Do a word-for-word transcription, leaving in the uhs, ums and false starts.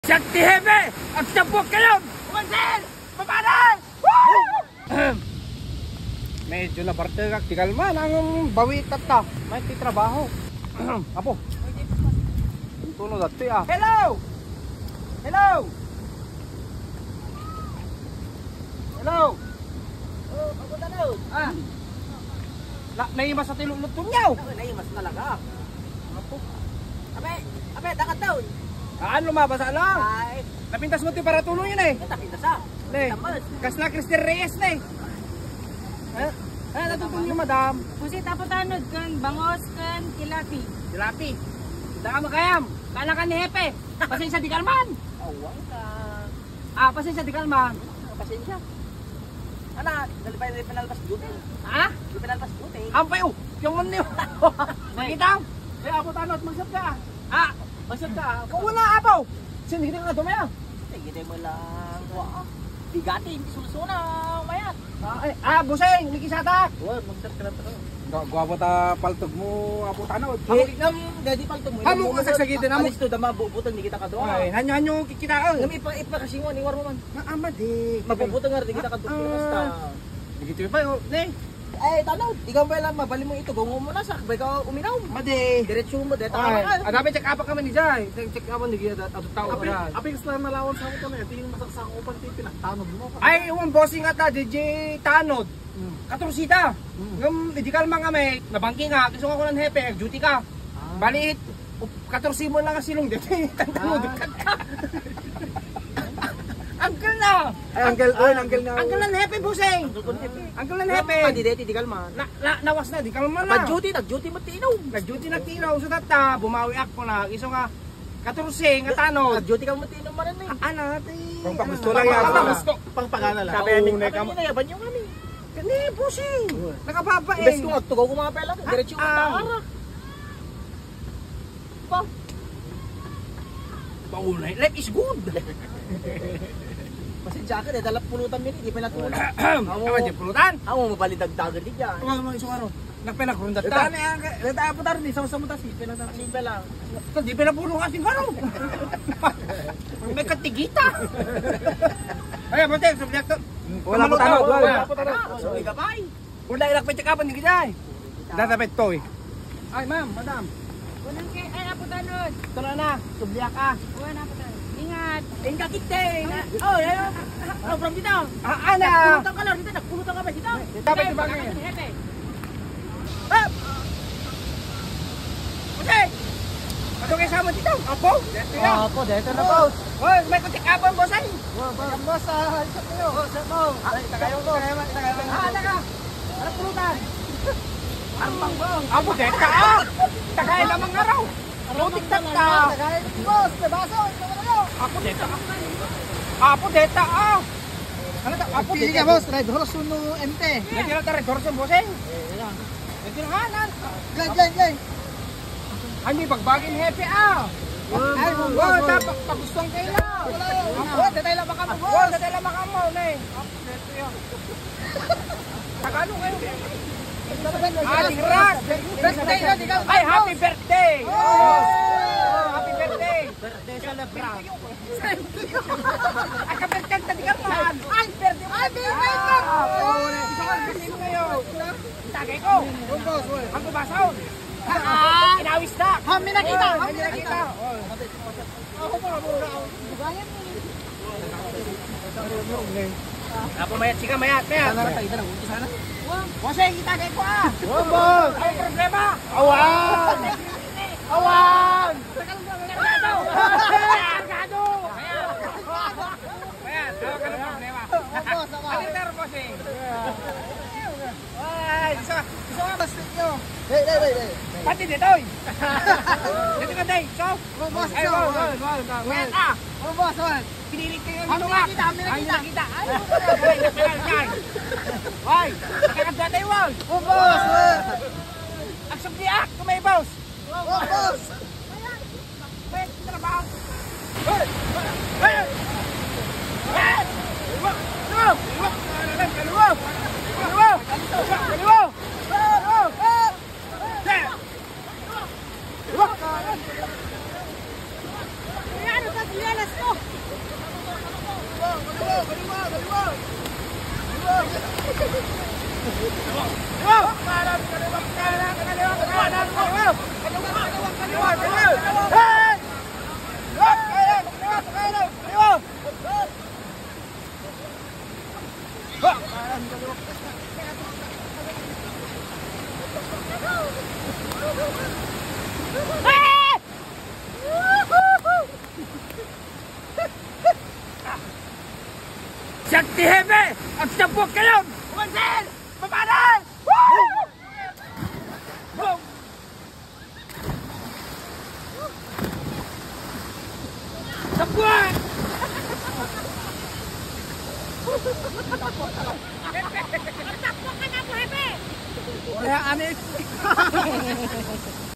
Siak ti hepe! Agtapok kayo! Kumansin! Papanan! Woo! Medyo nabartegak ti kalman ang bawi tatta. May ti trabaho. Apo. Ang tuno dati ah. Hello! Hello! Hello! Oh, kapunta daw. Ah. La, naimas sa tilulutong niyaw. Naimas talaga. Apo. Ape, ape, dakat daw. Haan, lumabas, ala. Ay. Napintas mo ti paratuno yun eh. Napintas ah. Ne. Tapos. Kasla Christian Reyes ne. Ha? Ah, natutunan niyo, madam? Pusit, apo tanod, kun bangos, kun tilapia. Tilapia. Daan makayam. Kanakan ni Hepe. Pasensya di kalman. Awang ka. Ah, pasensya di kalman. Ah, pasensya. Ala, dali pa yung pinalpas duty. Ha? Yung pinalpas duty. Ampay, oh. Yung man niyo. Nakita? Eh, apo tanod, magsat ka. Ah, magsat ka. Kung wala, apo. Sino hindi nga dumaya? Sige, di mo lang. Wa. Bigati, hindi sulusuna, mayat. Ah, ay, ah, busing, mikisatak. Wa, magsat ka na to. Ga-, guwapo ta paltog mo, apo tanod. Hamu-, nam, gadi paltog mo. Hamu ka sagsagitan, hamu. Alis to, dama, bu-, butang di kita kadua. Ay, hanyo, hanyo, kikita, oh. Nam, ipa, ipa, kasi mo, aniwar mo man. Na, ama, di. Mabubutang nga, di kita kadua. Ah, basta. Ah. Di kita pa, oh, ne. Ay, tanod, ikaw ba lang, mabali mo ito, gungo mo na, sa, ba ikaw uminom? Madi. Diretso mo, deta ka. Ay, adami check up ka man, ijay. Check, check up, hindi kita, at tao ka. Apil, apil, sila nalawan sa ako na, ito yung masaksakupan, ito yung pinagtanod mo. Ay, iwan, bossing ata, D J Tanod. Hmm. Katursita. Hmm. Ngem, idi kalma nga may, nabangking nga, isu nga kunan hepe, duty ka. Ah. Bali, up-, katorse mo lang ang silong dito. Ah. Uncle na! Ay, uncle, oy, uncle na. Uncle na hepe, busing. Uncle na hepe. Uncle na hepe. Ah, di, di, di kalma. Na, na, nawas na, di kalma na. Nag-duty, nag-duty mo ti inom. Nag-duty na ti inom. So, tata, bumawi ako na. Isu nga, katorse nga tanod. Nag-duty ka mo ti inom man, eh. Ah, ano, ti, pangpagusto lang yan. Pangpagusto. Pangpagana lang. Sabi, amin, amin, inayaban yung amin. Kani, bossing. Uy. Nakababa, eh. Ibes ko agtugaw ko mga pela, diretso ko tara. Pa. Paunay, life is good. Pasensya ka, dahil dala pulutan mo, di pa natuloy. Amo, di pulutan? Amo, mabali dagdagan di dyan. Amo, amo, isu nga ron. Nagpinagurundat ta. Deta, ne, ang, deta, apo, tardi, sa, sa mutas, di pinasan. Simple lang. Di pinapulong asin ka, no? May katigita. Ay, apo, te, subject to. Wala po tao, wala. Wala po tao. Wala. Wala, ilak pa check up, hindi kita, eh. Data pa ito, eh. Ay, ma'am, madam. Unang kay, ay, apo, tanod. Ito na na, subliak ka. Wala na, apo, tanod. Ingat. Ingat, kite. Oh, yan. Ano, from dito? Ah, ana. Nagpulutan ka lang, dito, nagpulutan ka ba dito? Dapat di ba ngayon? Hepe. Ah! Ate! Ato kayo sa amin dito? Apo? Dito na. Apo, dito na, boss. Hoy, may kutik apon, boss, ay. Boss, boss, ah, isa po yun. Boss, boss. Ay, tagayo, boss. Tagayo, tagayo. Ah, taga. Anong pulutan? Armang, boss. Apo, deta, ah. Tagay lamang araw. Putik na ta. Tagay, boss, may baso, ito na kayo. Apo, deta. Apo, deta, ah. Ano ta? Apo, deta, boss. Red Horse, uno, M T. Hindi na ta Red Horse, boss, eh. Hindi na, ha, na. Glenn, Glenn, Glenn. Ay, may bagbagin hepe, ah. Ay, wow, wow, wow. Dapat pagustuhan kayo na. Wala, wala. Wala, tatay lang baka mo, boss. Wala, tatay lang baka mo, ne. Tagalog kayo. Ah, di ras. Birthday na, di ka. Ay, happy birthday. Oh. Oh, happy birthday. Birthday celebrant. Ay, kapirkan ta, di ka man. Ay, birthday mo. Ay, birthday mo. Ah, oh, gusto ko, birthday mo kayo. Tagay ko. Ang babasaw. Ah, inawis na. Kami nakita. Kami nakita. Ako pa, ako na. Apo, mayat, sika, mayat, mayat. Sana na tayo, sana. Sana. Bossing, itagay ko, ah. Wow, boss. Ay, problema. Awan. Awan. Kargado. Kargado. Mayat, ano ka ng problema? Boss, awan. Ano yung meron, bossing? Ay, isa, isa nga basket nyo. Hey, hey, hey, hey. Pati dito, eh. Dito ka, Day. So, oh, boss, ay, so, boss, boss, boss, boss. Mayat, ah. Oh, boss, boss. Pinilit kayo dito, ah. Kami nakita, kami nakita. Ay, nakita. Ay, nakakadwa tayo, boss. Oh, boss, boss. Ang subliak, kung may boss. Oh, boss. May trabaho. Hey! Hey! Hey! Kaliwa! Kaliwa! Kaliwa! Kaliwa! Kaliwa! Kaliwa! Kaya ano sa sinelas ko? Siak ti hepe! Agsapuak kayon! Umansin! Mapanan! Woo! Boom! Sapuak! Sapuak ka na po, hepe! Wala, anis!